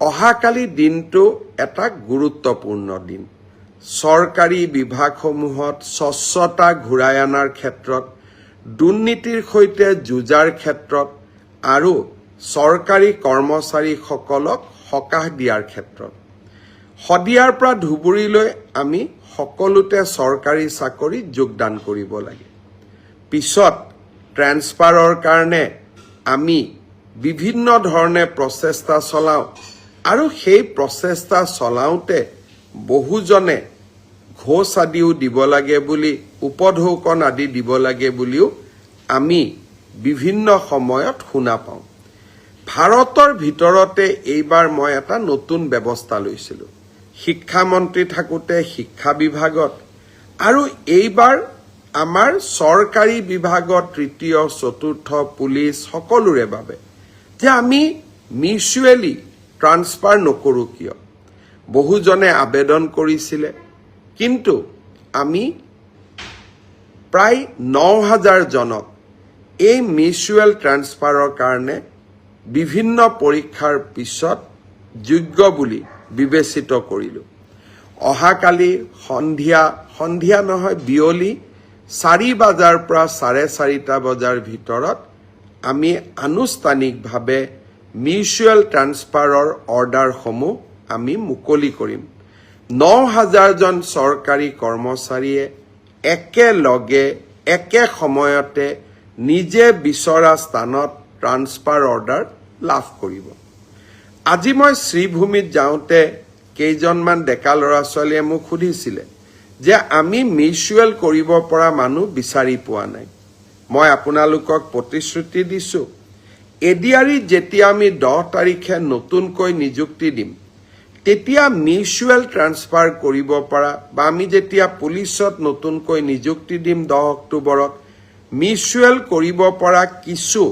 অহাকালি দিনটো এটা গুৰুত্বপূৰ্ণ দিন। চৰকাৰী বিভাগসমূহত স্বচ্ছতা ঘূৰাই অনাৰ ক্ষেত্ৰত, দুৰ্নীতিৰ সৈতে যুঁজাৰ ক্ষেত্ৰত আৰু চৰকাৰী কৰ্মচাৰীসকলক সকাহ দিয়াৰ ক্ষেত্ৰত, শদিয়াৰ পৰা ধুবুৰীলৈ আমি সকলোতে চৰকাৰী চাকৰিত যোগদান কৰিব লাগে। পিছত ট্ৰেন্সফাৰৰ কাৰণে আমি বিভিন্ন ধৰণে প্ৰচেষ্টা চলাওঁ আৰু সেই প্ৰচেষ্টা চলাওঁতে বহুজনে ঘোচ আদিও দিব লাগে বুলি, উপঢৌকন আদি দিব লাগে বুলিও আমি বিভিন্ন সময়ত শুনা পাওঁ। ভাৰতৰ ভিতৰতে এইবাৰ মই এটা নতুন ব্যৱস্থা লৈছিলোঁ শিক্ষামন্ত্ৰী থাকোঁতে শিক্ষা বিভাগত আৰু এইবাৰ আমাৰ চৰকাৰী বিভাগত তৃতীয়, চতুৰ্থ, পুলিচ সকলোৰে বাবে যে আমি মিউচুৱেলি ট্ৰান্সফাৰ নকৰোঁ কিয়? বহুজনে আবেদন কৰিছিলে, কিন্তু আমি প্ৰায় 9,000 জনক এই মিউচুৱেল ট্ৰান্সফাৰৰ কাৰণে বিভিন্ন পৰীক্ষাৰ পিছত যোগ্য বুলি বিবেচিত কৰিলোঁ। অহাকালি সন্ধিয়া, সন্ধিয়া নহয়, বিয়লি 4 বজাৰ পৰা 4:30 বজাৰ ভিতৰত আমি আনুষ্ঠানিকভাৱে মিউচুৱেল ট্ৰান্সফাৰৰ অৰ্ডাৰসমূহ আমি মুকলি কৰিম। 9,000 জন চৰকাৰী কৰ্মচাৰীয়ে একেলগে একে সময়তে নিজে বিচৰা স্থানত ট্ৰান্সফাৰ অৰ্ডাৰ লাভ কৰিব। আজি মই শ্ৰীভূমিত যাওঁতে কেইজনমান ডেকা ল'ৰা ছোৱালীয়ে মোক সুধিছিলে যে আমি মিউচুৱেল কৰিব পৰা মানুহ বিচাৰি পোৱা নাই। মই আপোনালোকক প্ৰতিশ্ৰুতি দিছোঁ, এডিআৰিত যেতিয়া আমি 10 তাৰিখে নতুনকৈ নিযুক্তি দিম, তেতিয়া মিউচুৱেল ট্ৰান্সফাৰ কৰিব পৰা বা আমি যেতিয়া পুলিচত নতুনকৈ নিযুক্তি দিম 10 অক্টোবৰত, মিউচুৱেল কৰিব পৰা কিছু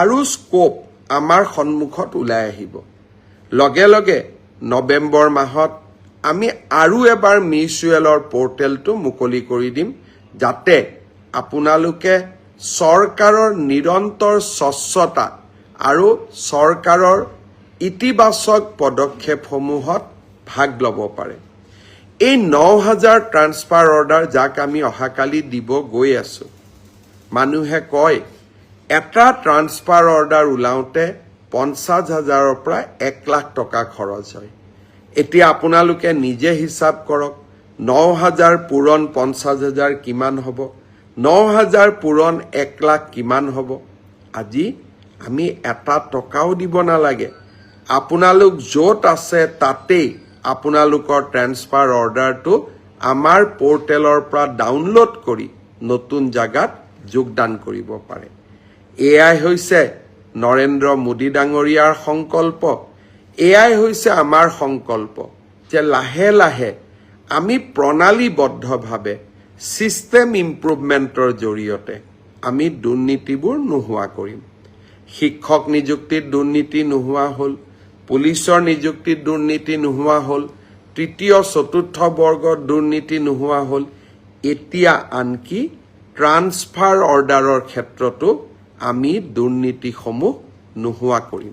আৰু স্কোপ আমাৰ সন্মুখত ওলাই আহিব। লগে লগে নৱেম্বৰ মাহত আমি আৰু এবাৰ মিউচুৱেলৰ পৰ্টেলটো মুকলি কৰি দিম, যাতে আপোনালোকে চৰকাৰৰ নিৰন্তৰ স্বচ্ছতা আৰু চৰকাৰৰ ইতিবাচক পদক্ষেপসমূহত ভাগ ল'ব পাৰে। এই 9,000 ট্ৰান্সফাৰ অৰ্ডাৰ যাক আমি অহাকালি দিব গৈ আছো, মানুহে কয় এটা ট্ৰান্সফাৰ অৰ্ডাৰ ওলাওঁতে 50 হাজাৰৰ পৰা 1 লাখ টকা খৰচ হয়। এতিয়া আপোনালোকে নিজে হিচাপ কৰক, 9,000 পূৰণ 50 হাজাৰ কিমান হ'ব? 9,000 পূৰণ 1 লাখ কিমান হ'ব? আজি আমি এটা টকাও দিব নালাগে। আপোনালোক য'ত আছে তাতেই আপোনালোকৰ ট্ৰেন্সফাৰ অৰ্ডাৰটো আমাৰ পৰ্টেলৰ পৰা ডাউনলোড কৰি নতুন জাগাত যোগদান কৰিব পাৰে। এয়াই হৈছে নৰেন্দ্ৰ মোদী ডাঙৰীয়াৰ সংকল্প। এয়াই হৈছে আমাৰ সংকল্প যে লাহে লাহে আমি প্ৰণালীবদ্ধভাৱে ছিষ্টেম ইম্প্ৰুভমেণ্টৰ জৰিয়তে আমি দুৰ্নীতিবোৰ নোহোৱা কৰিম। শিক্ষক নিযুক্তিত দুৰ্নীতি নোহোৱা হ'ল, পুলিচৰ নিযুক্তিত দুৰ্নীতি নোহোৱা হ'ল, তৃতীয় চতুৰ্থ বৰ্গত দুৰ্নীতি নোহোৱা হ'ল, এতিয়া আনকি ট্ৰান্সফাৰ অৰ্ডাৰৰ ক্ষেত্ৰতো আমি দুৰ্নীতিসমূহ নোহোৱা কৰিম।